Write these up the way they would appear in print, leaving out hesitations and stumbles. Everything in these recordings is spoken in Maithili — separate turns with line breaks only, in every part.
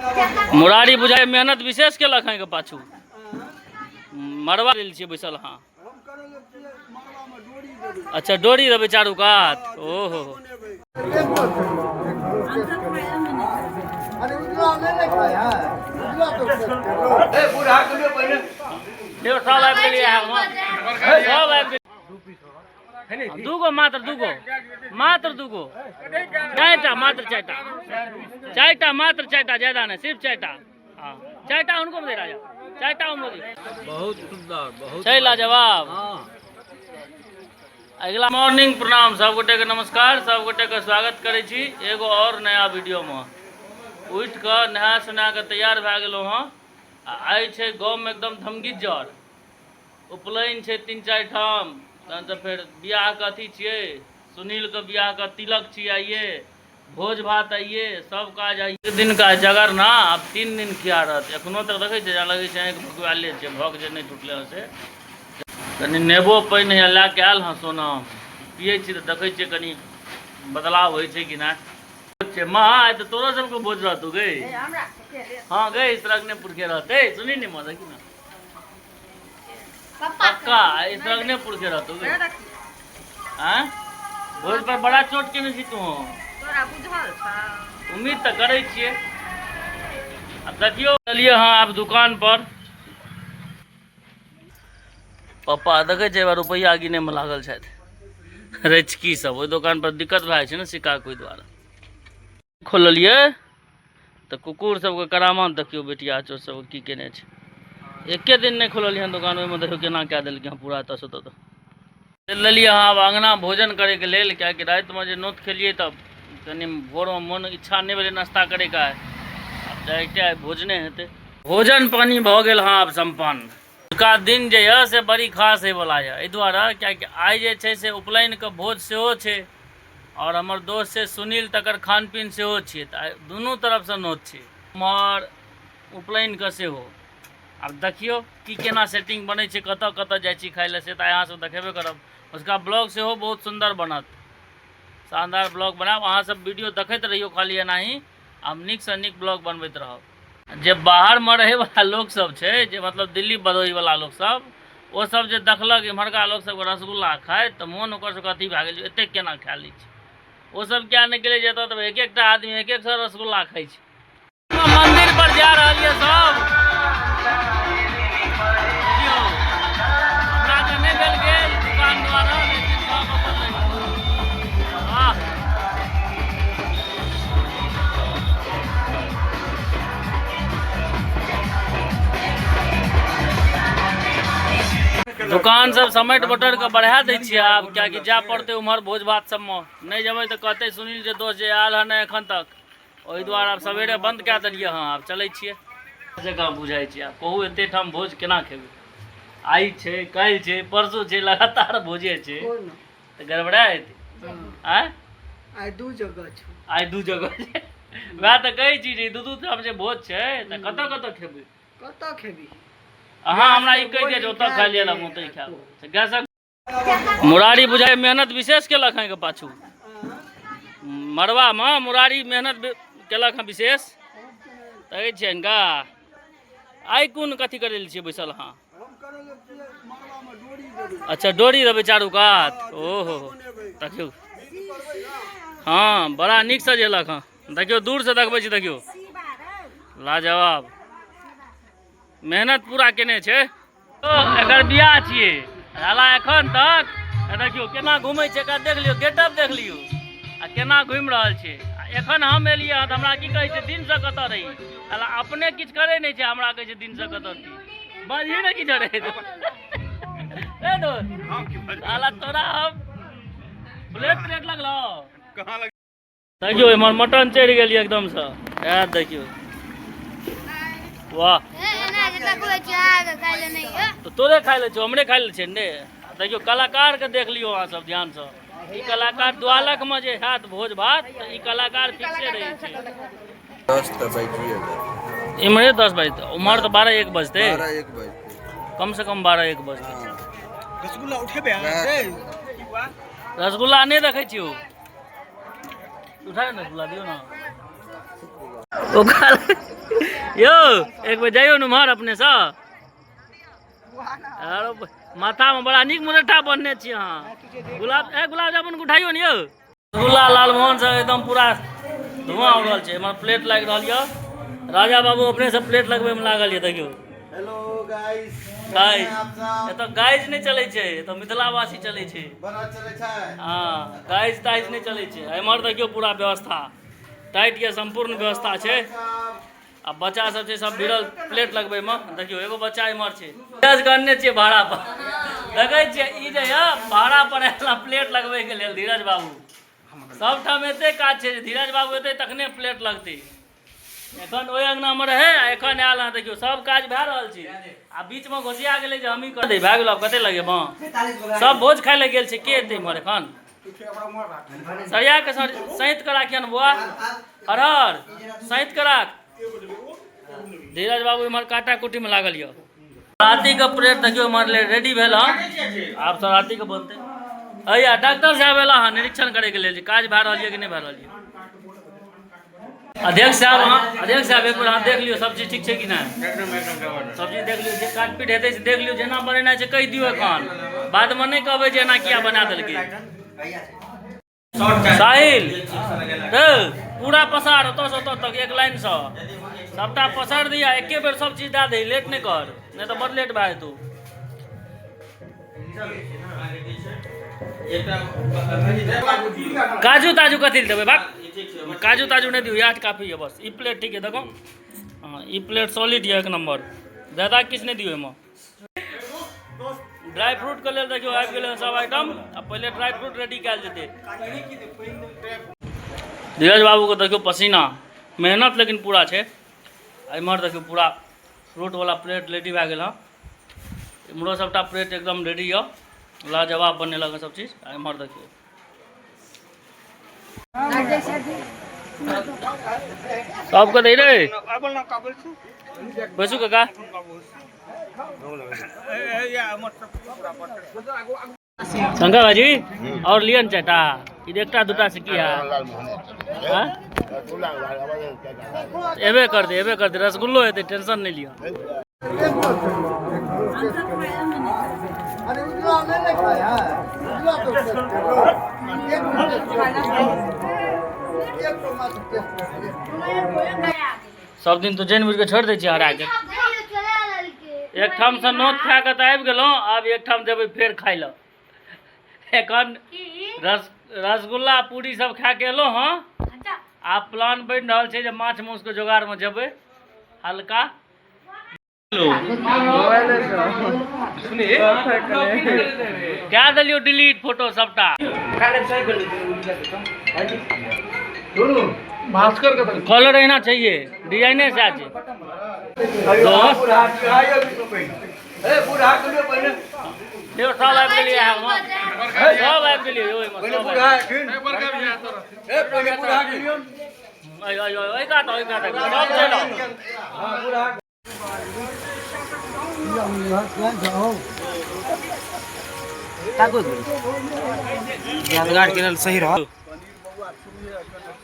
मुरारी बुझाइ मेहनत विशेष केलक हँ के पाछू मरवा लेल छियै बैसल। हँ, अच्छा, डोरी देबै चारू कात। ओहो, सब आबि गेलियै, सब आबि गेलियै। दूगो मात्र, दूगो मात्र, दूगो, चारिटा मात्र, चारिटा, चारिटा मात्र, चारिटा, ज्यादा नहि, सिर्फ चारिटा। हाँ, चारिटा हुनको दे राजा, चारिटा हमरो दे।
बहुत सुंदर, बहुत
छै लाजवाब। अगिला मॉर्निंग प्रणाम सब गोटे के, नमस्कार सब गोटे के, स्वागत करै छी एगो और नया वीडियो में। उठि कऽ नहा सुना कऽ तैयार भए गेलहुँ हँ। आ आइ छै गाँवमे एकदम धमगिज्जर, उपनयन छै तीन चारि ठाम, तहन तऽ फेर बियाहके अथी छियै, सुनीलके बियाहके तिलक छियै आइए, भोज भात आइए, सब काज आइए। दिनका जगरना आब 3 दिन खिया रहत। एखनो तक देखै छियै, लगै छै आँखि भकुआले छै, भक जे नहि टूटलै हँ से। कनि नेबो पानि हैया लए कऽ आयल हँ सोना, पियै छी तऽ देखै छियै कनि बदलाव होइ छै कि नहि छै। माँ, आइ तऽ तोरो सबके भोज रहतौ गै। हँ गै, सरगने पुरखे रहतै। सुनी ने माँ, देखी ने पक्का सरगने पुरखे रहतौ गै। आँय, भोज पर बड़ा चोट केने छी तू।
तोरा बुझल छौ?
उम्मीद तऽ करै छियै। आब देखियौ, चलिए। हँ, आब दुकान पर पप्पा देखै छै रुपैआ गिनैमे लागल छथि। रचकी सब ओहि दोकान पर दिक्कत भए जाइ छै ने सिक्काके, ओहि दुआरे खोललियै। तऽ कुकुर सबके करामात देखियौ, बेटिया चोर सब की केने छै। एके दिन नहि खोललियै हन दोकान, ओहिमे देखियौ केना कए देलकै हँ पूरा एतऽसँ ओतऽ। चलि लेलियै अहाँ आब अङ्गना भोजन करैके लेल, किएकि रातिमे जे नोत खेलियै तऽ कनि भोरमे मोन इच्छा नहि भेलै नाश्ता करैके। आइ आब डायरेक्टे आइ भोजने हेतै। भोजन पानि भऽ गेल हँ आब सम्पन्न। अजुका दिन जे यऽ से बड़ी खास होइवला यऽ, एहि दुआरे किएकि आइ जे छै से उपनयनके भोज सेहो छै आओर हमर दोस्त छै सुनील, तकर खान पीन सेहो छियै। तऽ आइ दुनू तरफसँ नोत छै, उम्हर उपनयनके सेहो। आब देखियौ की केना सेटिंग बनै छै, कतऽ कतऽ जाइ छी खाइ लए, से तऽ अहाँ सब देखेबे करब। उसका ब्लॉग सेहो बहुत सुन्दर बनत, शानदार ब्लॉग बनायब। अहाँ सब वीडियो देखैत रहियौ खाली एनाही, हम नीकसँ नीक ब्लॉग बनबैत रहब। जे बाहरमे रहैवला लोकसब छै, जे मतलब दिल्ली बदोहीवला लोकसब, ओ सब जे देखलक इम्हरका लोकसबके रसगुल्ला खाइत तऽ मोन ओकर सबके अथी भए गेल, एतेक केना खा लै छै ओ सब। किया नहि गेलै जे एतऽ तऽ एक एकटा आदमी एक एक सए रसगुल्ला खाइ छै। मंदिर पर जा रहल ये सब। देखियौ, हमरा तऽ नहि भेल गेल दुकान द्वारा, लेकिन सब अपन। वाह, दुकान सब समेट बटर के बढ़ा दै छियै आब, कियाकि जाय पड़तै उम्हर भोज भात सबमे। नहि जेबै तऽ कहतै सुनील जे दोस्त जे आयल हँ नहि एखन तक। ओहि दुआरे आब सवेरे बन्द कए देलियै हँ, आब चलै छियै जकाँ बुझाइ छै। आब कहू, एते ठाम भोज केना खेबै? आइ छै, काल्हि छै, परसू छै, लगातार भोजे छै तऽ गड़बड़ा हेतै। आँय,
आइ दू जगह छौ।
आइ दू जगह छै, वएह तऽ कहै छी जे दू दू ठाम जे भोज छै तऽ कतऽ कतऽ खेबै?
कतऽ खेबी?
अहाँ हमरा ई कहि दिअ जे ओतऽ खा लिअ, हम ओतऽ खायब। गैसक मुरारी बुझाइ मेहनत विशेष केलक हँ के पाछू मड़बामे मुरारी मेहनत केलक हँ विशेष। देखै छियै हिनका, आइ कोन कथी करै छियै बैसल? हँ, अच्छा, डोरी देबै चारू कात। ओहो, देखियौ, हँ, बड़ा नीक सजेलक हँ। देखियौ, दूरसँ देखबै छी, देखियौ, लाजवाब मेहनत पूरा केने छै। एकर बियाह छियै, साला एखन तक देखियौ केना घूमै छै। एकरा देख लियौ, गेटअप देख लियौ आ केना घुमि रहल छै। आ एखन हम एलियै हँ तऽ हमरा की कहै छै, दिनसँ कतऽ रही? साला अपने किछु करै नहि छै, हमरा कहै छै दिनसँ कतऽ रही। बाजही ने किछु रे। ए दोस्त, साला तोरा हम प्लेट प्लेट लगलो। देखियौ, इम्हर मटन चढ़ि गेल एकदमसँ। आयत देखियौ, वाह। तऽ तोरे खाइ ले छौ, हमरे खाइ ले छै ने। देखियौ, कलाकारके देख लियौ अहाँ सब ध्यानसँ। ई कलाकार द्वालकमे जे हैत भोज भात तऽ ई कलाकार फिक्से रहै छै।
10 तऽ बाजिए जेतै।
इम्हरे 10 बजतै, उम्हर तऽ 12 1 बजतै।
12 1 बजतै।
कम से कम 12 1 बजतै।
रसगुल्ला उठेबै?
वएह।
रसगुल्ला नहि देखै छियौ? उठा ने रसगुल्ला, दियौ ने। ओकरा यौ एक बेर जाइयो ने उम्हर अपनेसँ। आरो माथामे बड़ा नीक मुरट्ठा बन्हने छी अहाँ। गुलाब ए गुलाब जामुन के उठाइयो ने यौ। रसगुल्ला लालमोहन से एकदम पूरा धुआं उड़ल छै। एम्हर प्लेट लागि रहल यऽ। राजा बाबू अपने से प्लेट लगबै में लागल यऽ देखियौ।
हेलो गाइस,
गाइस एतऽ गाइस नहि चलै छै, एतऽ मिथिलावासी चलै छै।
बनल चलै छै।
हँ, गाइस ताइस नहि चलै छै। एम्हर देखियौ पूरा व्यवस्था टाइट के सम्पूर्ण व्यवस्था छै। आ बच्चा सब छै सब भिड़ल प्लेट लगबै में। देखियौ एगो बच्चा एम्हर छै। प्याज के अनने छियै भाड़ा पर। देखै छियै ई जे यऽ भाड़ा पर आयल प्लेट लगबै के लेल धीरज बाबू। सबठाम एते काज छै जे धीरज बाबू एतै तखने प्लेट लगतै। एखन ओहि अंगना में रहे आ एखन आयल हँ। देखियौ सब काज भए रहल छै आ बीच में घोसिया गेलै जे हमही कर दै। भए गेल। आब कते लगेबह? सब भोज खाइ लए गेल छै। के एतै इम्हर एखन? सरिया के सैंत के राखियन बौआ। अरहर सैंत के राख। धीरज बाबू इम्हर काटा कुटी में लागल यऽ। राति के प्लेट देखियौ इम्हर रेडी भेल हँ। आब सब राति के बनतै। अइया डॉक्टर साहब एला हँ निरीक्षण करे के लेल जे काज भए रहल यऽ कि नहि भए रहल यऽ। अध्यक्ष साहब, अहाँ अध्यक्ष साहब एक बेर अहाँ देख लियौ सब चीज ठीक छै कि नहि। सब चीज देख लियौ, जे काट पीट हेतै से देख लियौ। जेना बनेनाइ छै कहि दियौ एखन, बादमे नहि कहबै जे एना किया बना देलकै। साहिल पूरा पसार ओतऽ से ओतऽ तक एक लाइन सँ सबटा पसार दिया। एके बेर सब चीज दए दही, लेट नहि कर, नहि तऽ बड लेट भए जेतौ। काजू ताजू कथी लए देबै? बाक काजू ताजू नहि दियौ, इएह काफी यऽ बस। ई प्लेट ठीक यऽ, देखो। हँ, ई प्लेट सॉलिड यऽ, एक नंबर। ज्यादा किछु नहि दियौ एहिमे। ड्राई फ्रूट के लेल देखियौ आबि गेलै सब आइटम। आ पहिले ड्राई फ्रूट रेडी कयल जेतै। धीरज बाबू के देखियौ पसीना, मेहनत लेकिन पूरा छै। एम्हर देखियौ पूरा फ्रूट वाला प्लेट रेडी भए गेल हँ। इम्हरो सबटा प्लेट एकदम रेडी यऽ, लाजवाब बनेलक हँ सब चीज। आ एम्हर देखियौ सबके दै रे बैसू काका। शंकर भाजी और लियन चारिटा। ई एकटा दूटा से की है? एबे कर दे, एबे कर दे। रसगुल्लो हेतै, टेंशन नहीं लिअ।
अरे उजला नहीं ने खाया है, उजला तो टेस्ट करो। एक टेस्ट करो, एक तो मात्र टेस्ट करो।
सब दिन तो जैन बुझि के छोड़ि दै छियै हरा के। एक ठाम से नोत खा के तऽ आबि गेलहुँ, आब एक ठाम जेबै फेर खाइ लए। एखन रसगुल्ला पूरी सब खा के एलहुँ हँ। आब प्लान बनि रहल छै जे माछ मासु के जोगाड़ में जेबै हल्का। कए देलियौ डिलीट फोटो सबटा। कलर एना चाहिए, डिजाइने सएह छै। दोस्त यौ सब आबि गेलियै, सब आबि गेलियै यौ, एहिमे सब आबि गेलियै। ओहि कात, ओहि कात सब चलि आउ।
यादगार के लेल सही रहत।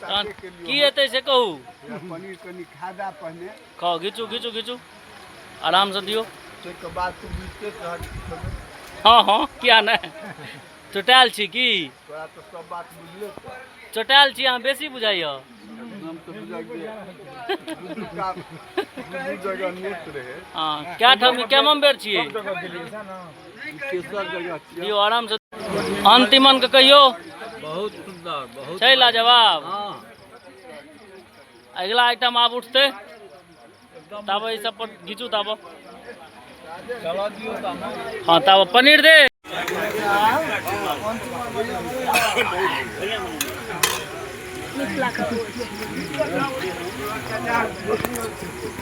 तहन की हेतै से कहू।
पनीर कनि खादा पहिने।
खाउ, घिचू घिचू घिचू, आराम से दियौ।
ताहिके बाद तू बुझिते रहत।
हँ हँ, किया नहि चोटायल छी की?
तोरा तऽ सब बात बुझले छौ।
चोटायल छी अहाँ बेसी बुझाइया।
हम तऽ बुझाइ दू जगह नोत रहे।
हँ, कए ठाम केमम बेर छियै?
तेसर जगह छियै।
दियौ आराम से। अंतिमन के कहियौ।
बहुत सुंदर, बहुत
छै लाजवाब।
हाँ।
अगिला आइटम आब उठतै, ताबे ई सब पर घिचू ताबे। हाँ ताबे पनीर दे।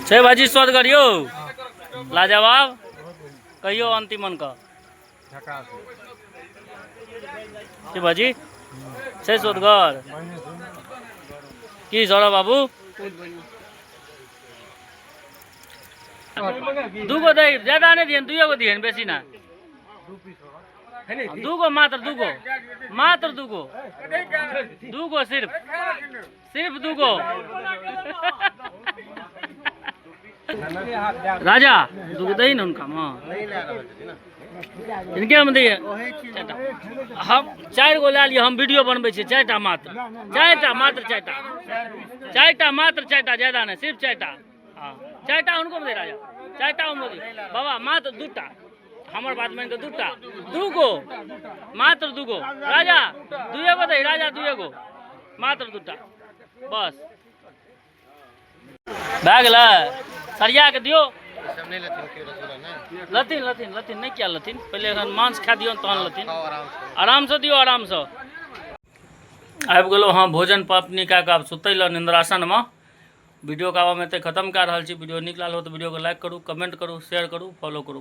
छै भाजी स्वादगर यौ, लाजवाब। कहियौ अंतिमन का की भाजी छै स्वादगर की सौरभ बाबू? दूगो दही ज्यादा नहीं दिहन, दुइयो गो दिहन, बेसी ना। दूगो मात्र, दूगो मात्र, दूगो दूगो, सिर्फ सिर्फ दूगो। राजा दूगो दही ने हुनकामे, इनके मे दैये चारिटा। हम 4 गो लए लिअ, हम वीडियो बनबै छियै। 4टा मात्र, 4टा मात्र, 4टा, 4टा मात्र, 4टा, ज्यादा नहि, सिर्फ 4टा। हँ, 4टा हुनको मे दे राजा, 4टा हमरो दे बाबा, मात्र 2टा। हमर बात मानि कऽ 2टा, 2 गो मात्र, 2 गो राजा, 2 गो दे राजा, 2 गो मात्र, 2टा बस भए गेलै। सरिया के दियौ। लथिन लथिन लथिन, नहि किया लथिन? पहिले एखन मांस खा दियौ तहन लथिन। आरामसँ दियौ, आरामसँ। आबि गेलहुँ हँ भोजन पापनी कए कऽ, आब सुतै लए निन्द्रासनमे। वीडियो के आब हम एतै खतम कए रहल छी। वीडियो नीक लागल हो तऽ वीडियोके लाइक करू, कमेंट करू, शेयर करू, फॉलो करू।